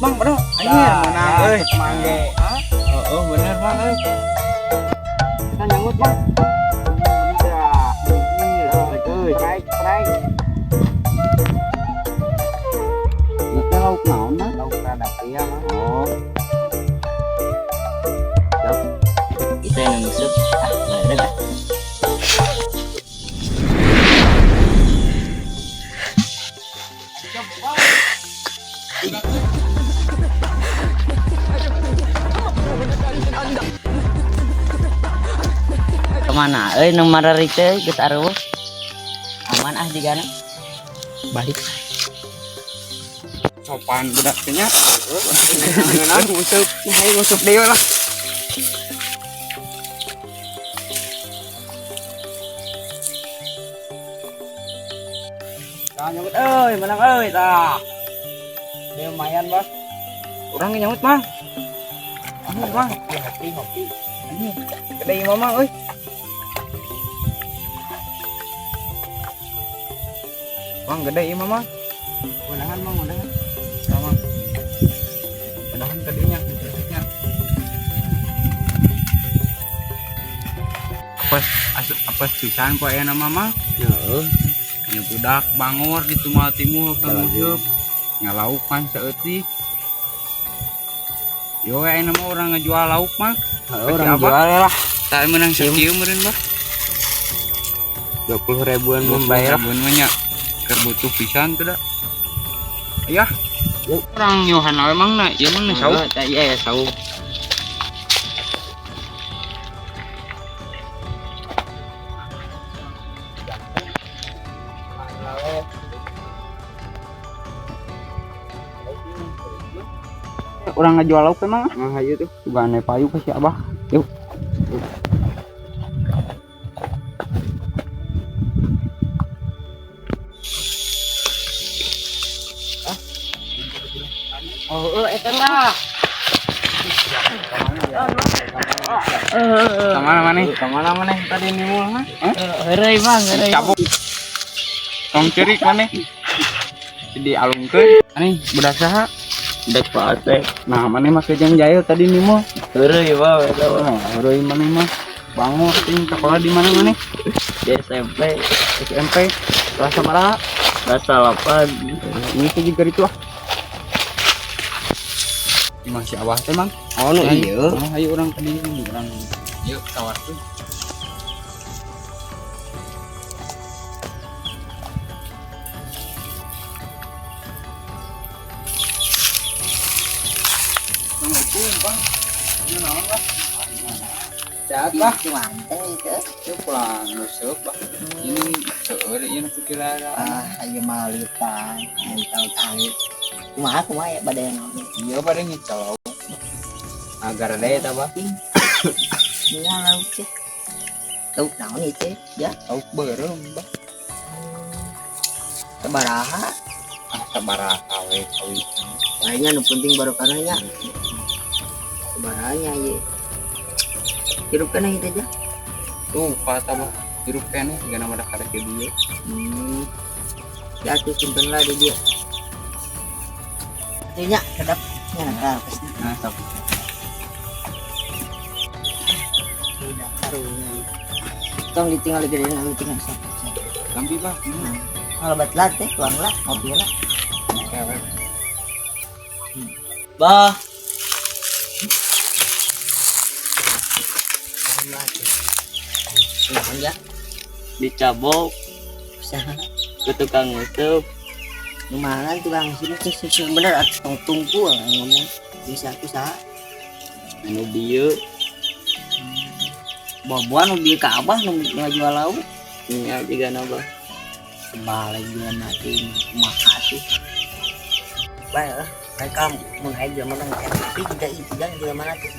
Bang, bro. Ayo menang euy. Mangge. Heeh, bener Bang euy. Kita nyangut, Bang. Euy, Prek, prek. Nanti lauk naon, Bang? Lauk rada pria mah. Oh. Siap. Itu yang nguseup. Ah, bareng ah. Kemana? Eh, nu marari teh geus areueuh. Aman ah jigana. Balik. Sopan budak teh nya. Ngeunah nguseup, hayu nguseup deui lah. Tah nyamut euy, menang euy tah. Dia lumayan, Bos. Urang nyamut, Mang. Nyamut, Mang. Ngopi, ngopi. Anjing, gede ieu mah euy. Mang gede ieu mah, Mang. Undangan, Mang, undangan. Sama. Udahan tadinya, nya. Apes asup apes pisan poe nama mah. Heeh. Nya budak bangor di Tumal Timur ka nguseup. Ngalauk pan saeutik. Yo aya nama urang ngejual lauk mah. Heeh, urang Abah. jual lah. Tak menang sakieu meureun bah. 20 ribuan membayar. Ribuan mah nya. Keur butuh pisan tuh da. Ayah. Urang nyuhan we mang na, ieu mang na sauk. Tah iya ya sauk. Urang ngajual lauk emang. Nah, hayu tuh. Juga aneh payu ka si Abah. Yuk. Oh, eta mah. Kamana maneh? Kemana maneh tadi nimul mah? Hah? Heureuy Bang, heureuy. Cabut. Tong cerik maneh. Jadi alungkeun. Aneh budak saha? Budak Pak Asep. Nah, maneh mah jeung jahil tadi nimul. Heureuy Bang, eta mah. Oh, heureuy maneh mah. Bangor ting sekolah di mana maneh? Di SMP SMP kelas sabaraha? Kelas 8. Ini tuh juga itu ah. Imah si Abah teh, Mang. Oh, nu ieu. Oh, ayo urang ka dieu urang. Yuk tawarkeun. Assalamualaikum, Bang. Ieu naon, Bang? Sehat, Bang? Manteng itu. Ieu pulang nguseup, Bang. Ini seueur ieu nu pikiran. Ah, ayo malitan, ayo tahu tahu. Kumaha kumaha ya pada yang ngomong. Ieu pada ngicolok. Agar deh eta Bang. Semua lauk sih. Lauk naon itu ya? Lauk beureum, Bang. Sabaraha. Ah, sabaraha we kawi. Kayaknya nu penting baru nya. Sabarahanya ye. Hirup kana itu aja. Tuh, patah bah. Hirup keneh jigana mah kada ke dieu. Ya tuh simpen lah di dia. Atuh nya kedap nya nah, pasti. Nah, sok. Udah karunya. Tong ditinggal gede nanti tinggal sok. Lampi bah. Kalau bat lah teh tuang lah ngopi lah. Cewek. Bah, Naon ya? dicabok Usaha. ke tukang nguseup. Lumayan tukang sini sih sih bener atuh tong tungku ngomong bisa aku saha Anu dieu buah-buah nu bieu ka abah nu ngajual lauk nya jigana Bah. balik jelema teh kumaha sih bae lah mereka mun aya jelema nu tapi juga itu jangan jelema tuh.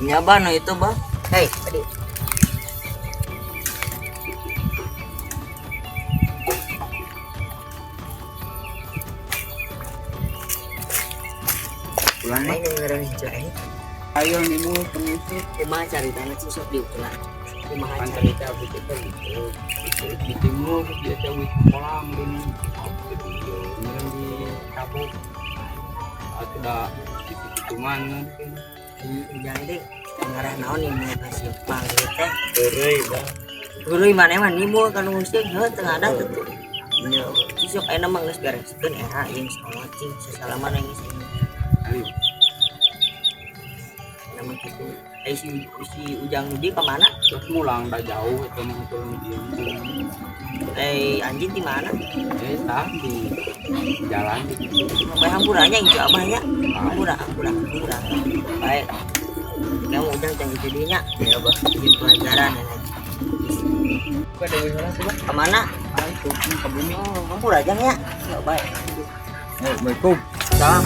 Nya Bah, nu itu Bah. Hei tadi Pulang ini ngaran hijau ini. Ayo nimu pengusut. Kumaha caritana sih sok diukuran kumaha Pan carita cerita begitu gitu. Di timur dia teh wis kolam gini. Kemudian di cabut. Atuh da Cuman Ujang teh ngarah naon nih mau kasih panggil teh. Heureuy, Bang. Heureuy maneh mah nimbul ka nu nguseuh heuh teu ada tuh. Nya. Sok ayeuna mah geus bereskeun era jeung salat cing sasalaman geus Ayo. Nama kitu. Eh, si si Ujang di kemana? Terus mulang dah jauh itu mah turun ieu. Eh, anjing di mana? Eh, tah di jalan di Bae hampuranya itu abahnya. Hampura, hampura, hampura. Baik. Kamu Ujang jangan gitu dinya. Ya, Bah. Jeung pelajaran ya. Ada heula coba. Kemana? Ah, itu ke bumi. Oh, hampura aja nya. Ya, baik. Assalamualaikum. Salam.